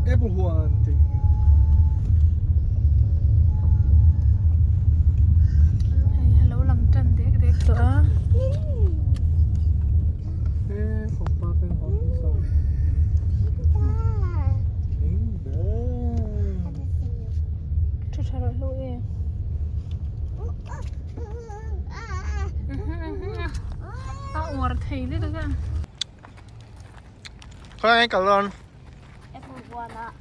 Apple huan tih. Hei a lo lang tan dek dek tawh a. Thu tha rawh hlu e. A uar thei lutuk a. Khawnge kal dawn? Apple huan ah.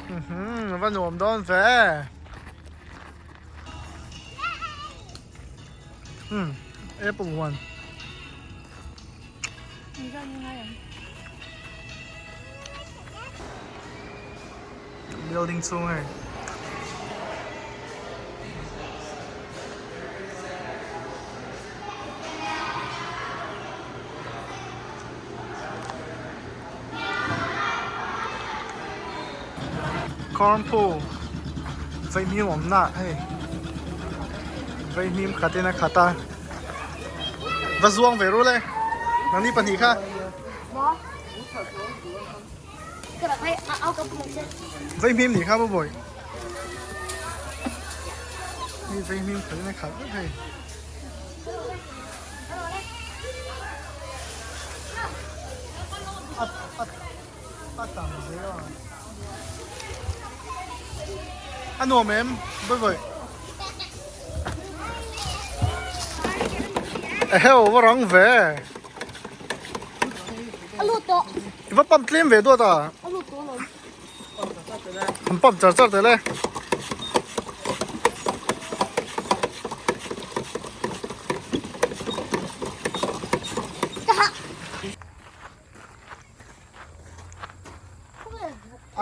Mhm, va nuam dawn ve. Hmm, apple huan. Building chhung hei. Corn pool vaihmim awmna hei vaihmim khatin a khat a va zuang ve rul e nangni pahnih kha. Vaihmim nih kha maw bawi hei vaihmim khatin a khat vek hei. A nuam em bawi bawi eheu va rang ve i va pump tlem ve duat a an pump char char tel e.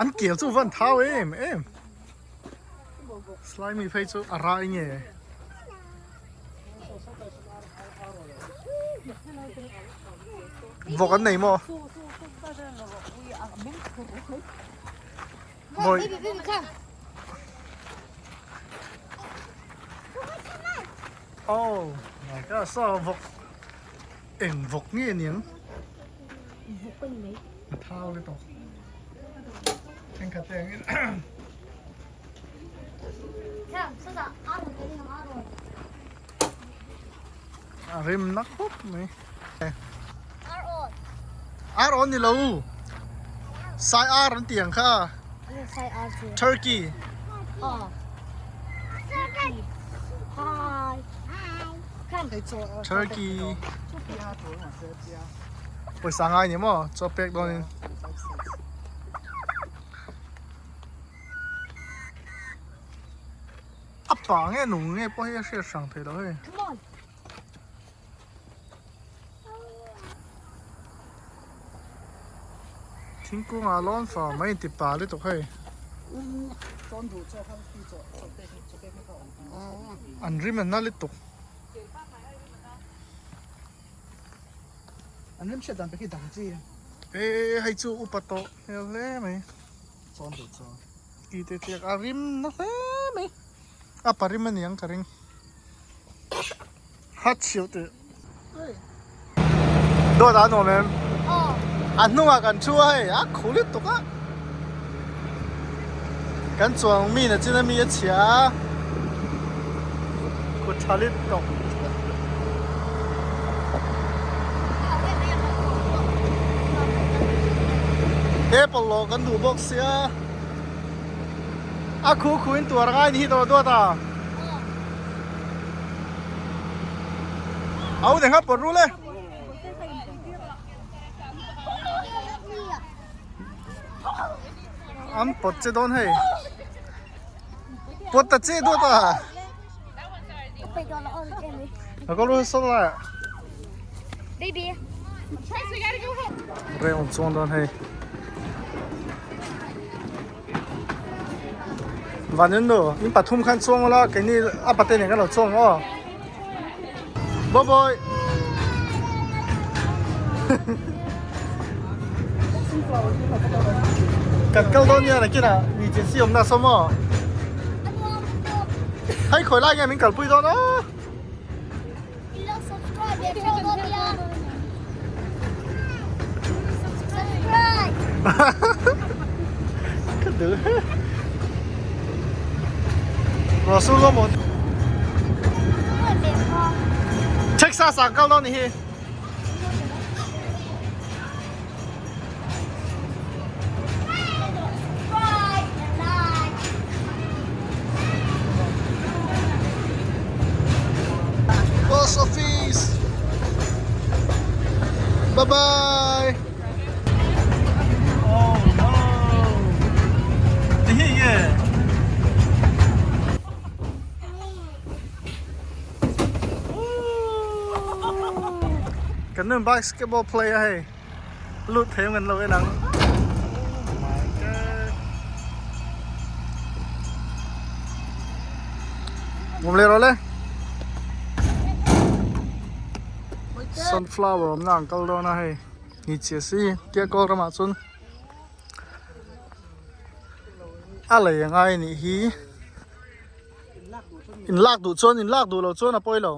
An kel chu van thau em em slimy phei chu a rai nge vawk an nei maw Bawi Oh my god saw vawk Eng vawk nge niang? Vawk a ni mai. A thau le tawk. Thenkhat te angin. A rim na khawp mai. Ar awn. Ar awn ni lo. Sai ar an ti ang kha. Sai ar chu. Turkey. Aw. Turkey. Hi. Turkey pawisa ngai ni maw chaw pek dawnin a pa nge nung nge pawh hi a hriat hrang thei lo hei thingkung ah lawn fa mai inti pa lutuk hei. An rim a na lutuk. An rim hriat dan pek hi dang chi. E hei chu upa tawh hmel hle mai. Chawn duh chuan. Ti te tliak a rim na hle mai. A pa rim a niang ka ring. Hat chhiau teh. Dawt a nuam em? A hnungah kan thu a hei a khu lutuk a. Kan chuang mi na chin a mi a chhia a. Khu tha lutuk. Apple lawh kan duh bawk sia. A khu khu in tuar ngai ni hi tawh duat a. Au ne kha pawt rul e. An pawt che dawn hei. Pawt ta che dawt a. A ko lu saw lai. Baby. Reng awm chuang dawn hei. Van nu in pathum khan chuang ula keini a pate nen kan lo chuang aw bye bye kan kal dawn nia nakinah emergency awmna sawm aw hei khawi lai nge min kalpui dawn aw. Ka duh. Ruah sur dawn maw? Texas ah kal dawn ni hi. Post office. Bye bye. Oh no. Ti hi nge? Kan nun basketball player hei. Lut thei ngan lo en ang. Oh my god. Ngum le ro le. Sunflower awm na ang kal dawn a hei. Ni chiah si tia kawl ramah chuan a lei a ngai anih hi. In lak duh chuan in lak duh loh chuan a pawi lo.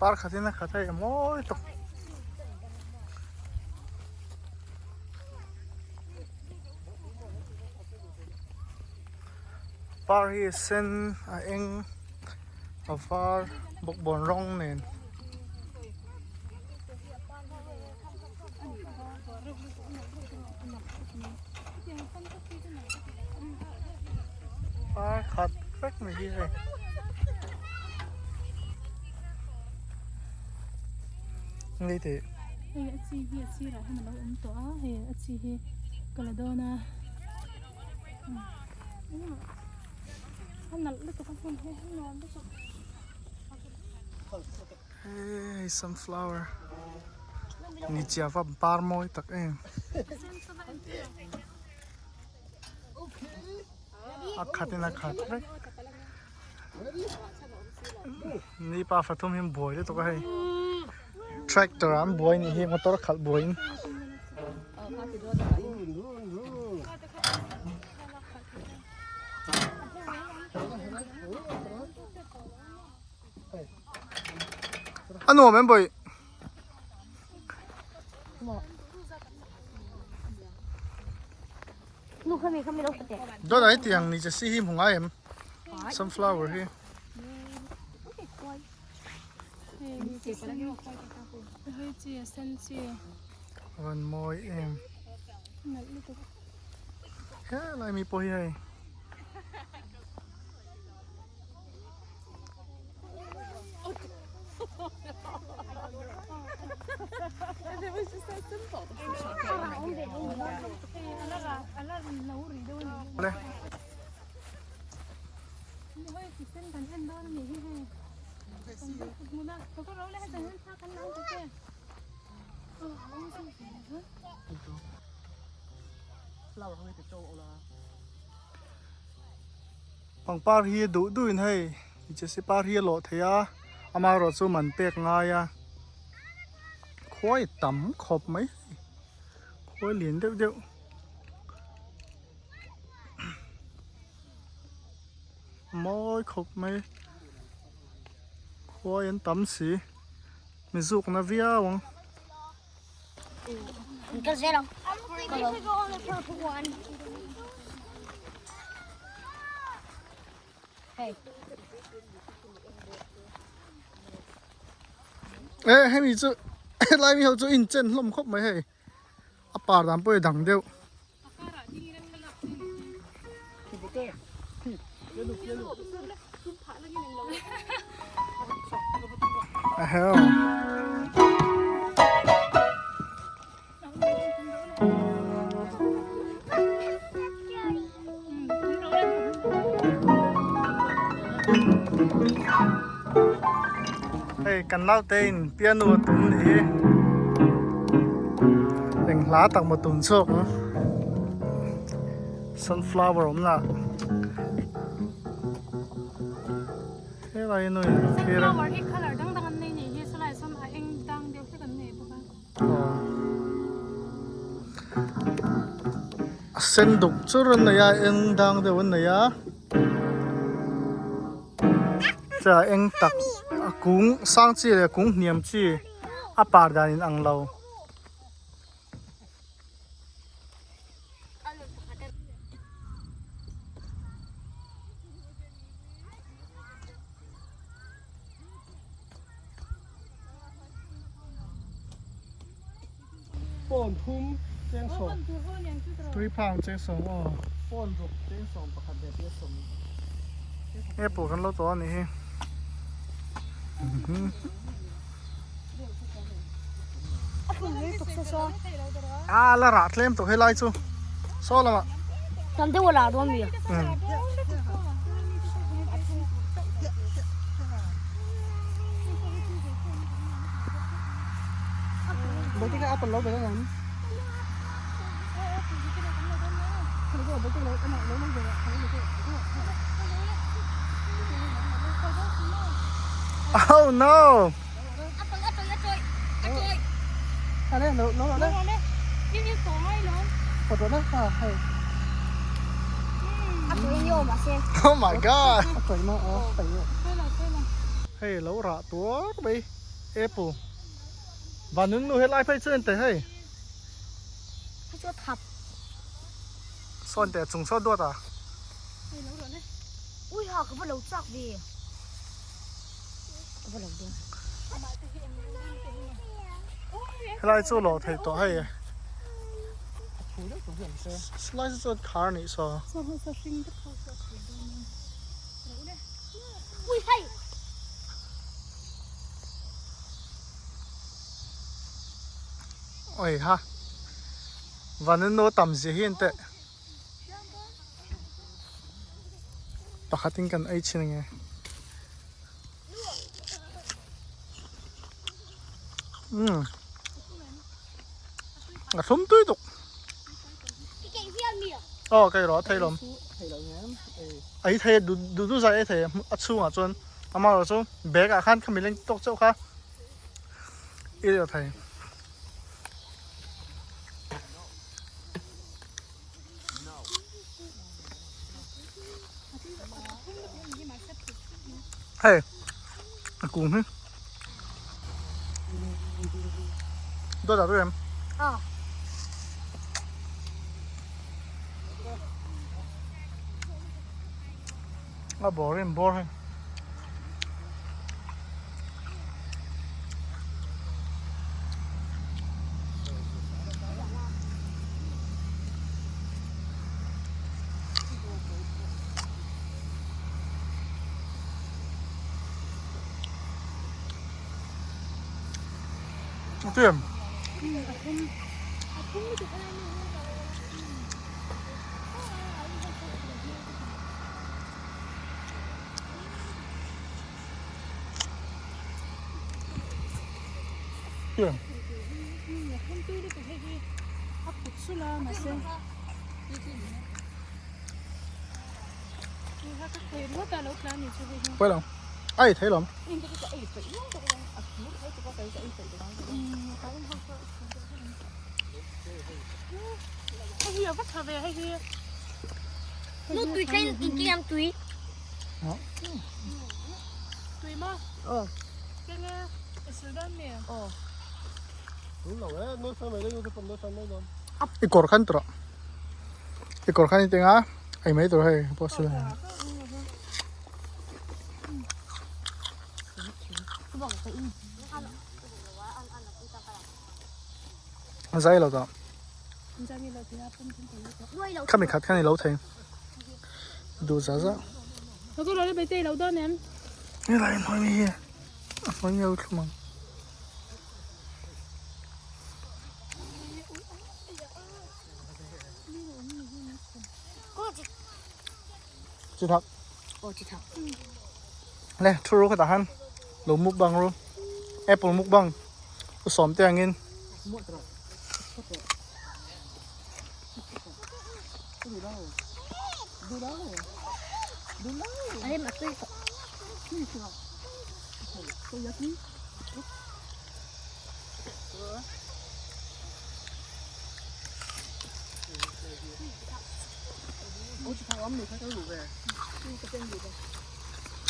Par khatin a khat hei a mawi tawk. Par hi a sen a eng a var bawkbawn rawng nen. Par khat vek mai hi hei. Ngei teh. Hei a chi hi a sirah hian a lo awm tawh a hei a chi hi ka la dawn a a nalh lutuk a hmun hi a nuam lutuk. Hei sunflower ni chiah va par mawi tak em a khat in a khat vek ni pa pathum hi an buai lutuk a hei tractor ah an buai anih hi motor khalh buai in. A nuam em bawi. Dawt ah hetiang ni che si hi hmu ngai em sunflower hi. Van mawi em. Helai mi pawh hi hei. Pangpar hi duh duh in hei jesi par hi a lawh thei a amaherawh chu man pek ngai a khuai tam khawp mai khuai lian deuh deuh mawi khawp mai khuai an tam si mi zukna viau ang. Eh hemi chu helai mi ho chu in chen hlawm khawp mai hei a par dan pawh hi a dang deuh. Hei kan naute in piano a tum ni hi eng hla tak maw tum chhuak ang sunflower awm lah helai nu in thlir a sunflower hi colour dang dang an nei nih hi sawlai sawn a eng dang deuh hlek an nei bawk a a sen duk chur an nei a eng dang deuh an nei a. Chutah eng tak a kung sang chi leh kung hniam chi a par dan in ang lo. Pawn thum cheng sawm. Three pound cheng sawm aw. Pawn ruk cheng sawm pakhat leh pia sawm. Apple kan lo tawh a nih hi. A la rah tlem tawh helai chu saw lamah. Tam deuh a lah dawn mi. Oh no! Oh my god! Hei lo rah tuar mai apple vanun nu helai phei chuan teh hei sawn teh chung saw duat a. Helai chu lawh theih tawh hei helai chu chuan khar anih saw. Oi ha vanun tam zia hi an teh. Pakhatin kan ei thin ange. Umm. A thlum tui tuk. Aw kei rawh a thei lawm. Ei thei du du zai ei thei a chhungah chuan amaherawh chu bag ah khan khami leng tawk chauh kha i leh thei. Hei a kung hi dawt ah em a bawr em bawr hei. Tiêm. Tiêm. Quay lòng. Ai thấy lắm. Nu tui khen in ki am tui. Tui ma? Ờ. Cái nghe Sudan nè. Ờ. I kawr khan tur ah i kawr khan i teng a ei mai tur hei pawh a si zai lo tawh khami khat khan i lo thei duh zah zah helai hnuai mi hi a hnuai mi a thlum ang. Chi thak. Aw chi thak. Le thu ru khatah khan lo mukbang ru apple mukbang u sawm te angin.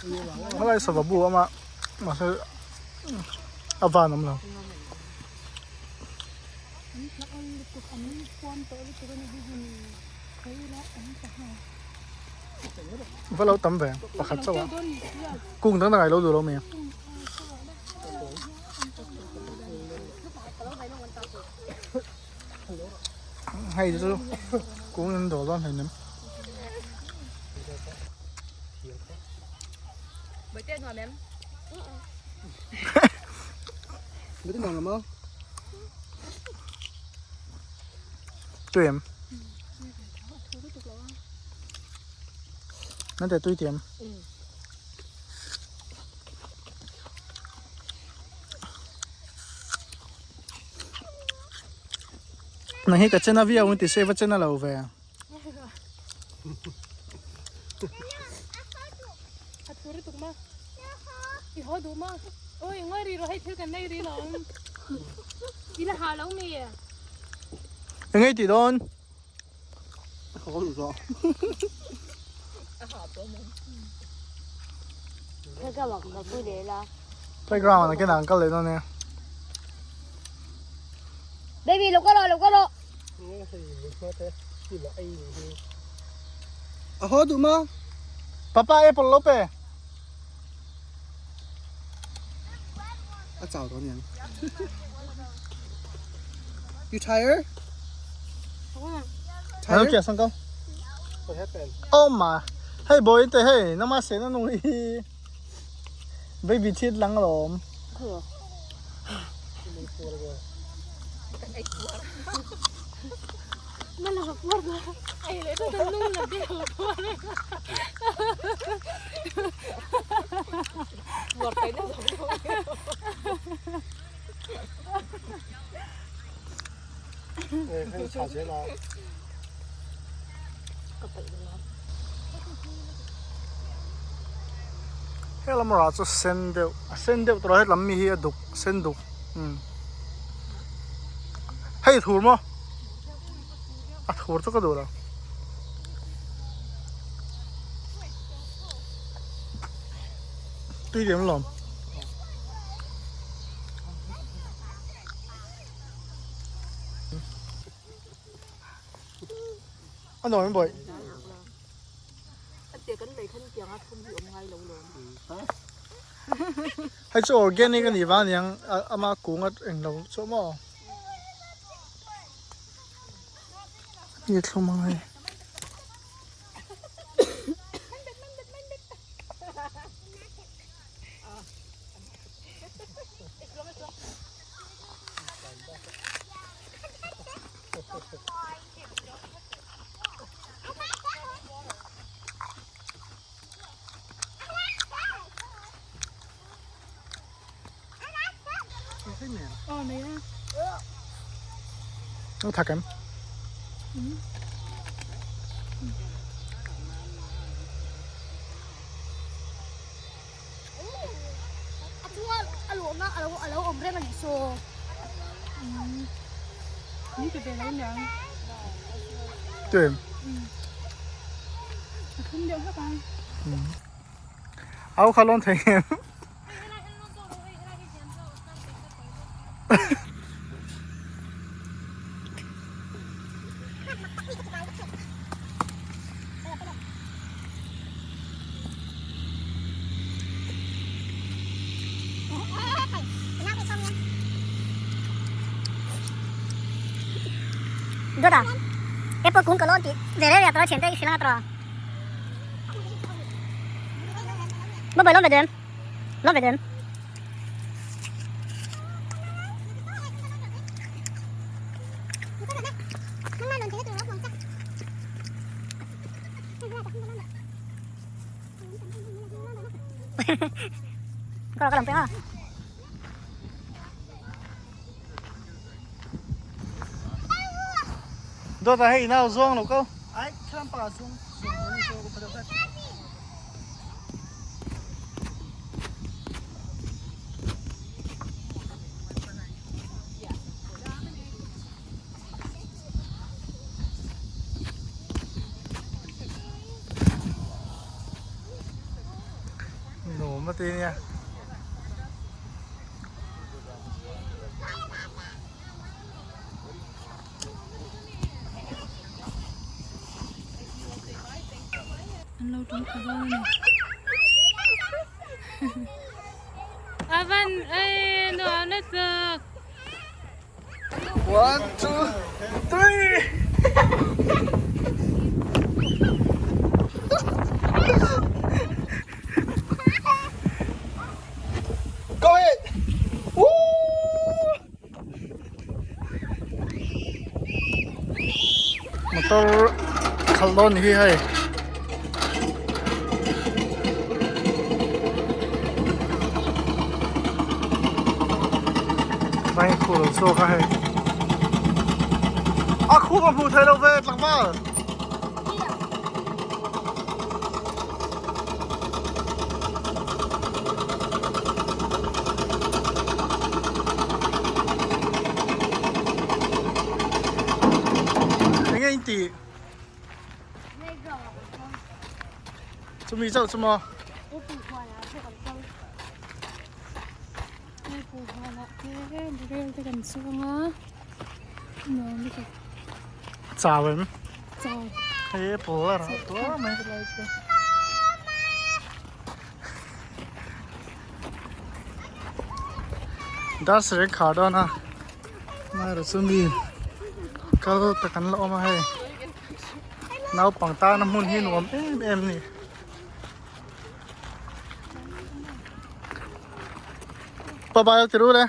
Helai sava bu a awm a mahse a van awm lo. Va lo tam ve pakhat chauh a kung dang dang ah i lo duh lo mi. Hei chu kung in dawr dawn hleinem. Tui em? Nan te tui tiam. Nang hi ka chena viau in ti se va chena lo ve. A thur tuk ma. I ho duh ma. Oi ngoi ri ro hei thil kan nei ri lo. I la ha lo mi. Engei ti dawn? Playground ah kena an kal leh dawn nia. Baby lo kal rawh lo kal rawh. A haw duh ma? Papa apple lo pe. A chau dawn niang. You tired? Tired? Kia sang kau. What happened? Oh my. Hey boy te hey, nama se na nung hi. Baby thit lang lom. Helam rah chu sen deuh a sen deuh tawh a helam mi hi a duk sen duk umm hei thur maw a thur chu ka duh lo. Tui lem lawm. A nuam em bawih. Hei chu organic a nih vang aniang ama kung a englo chu maw. Ni thlum ang hei. Nó thật em. Tuyển. Áo khá lon thei em. Dawt a, apple kung ka lawn tih ve reng reng a tawrh a thiante i hrilh anga tawrh a. Bye bye lawn ve duh em? Lawn ve duh em? Có có lòng tiếng à? Dawt a hei nau zuang lo ko. Ai, thlam pa zung. Nuam a ti nia. An lo tum kha dawn a ni. Avan ei nuam lutuk. 1 2 3 Go ahead. Woo! Motor khalh dawn ni hi hei. Vai khu lo chhuak a hei. A khu ka hmuh thei lo ve tlangval. Enge in tih? Chumi chauh chu maw? Chau em? Chau. Hei apple a rah tuar mai helai chu. Dar sarih khar dawn a amaherawh chu mi kal tak an la awm a hei naupang tana hmun hi nuam em em a ni. Bye bye ti ru le.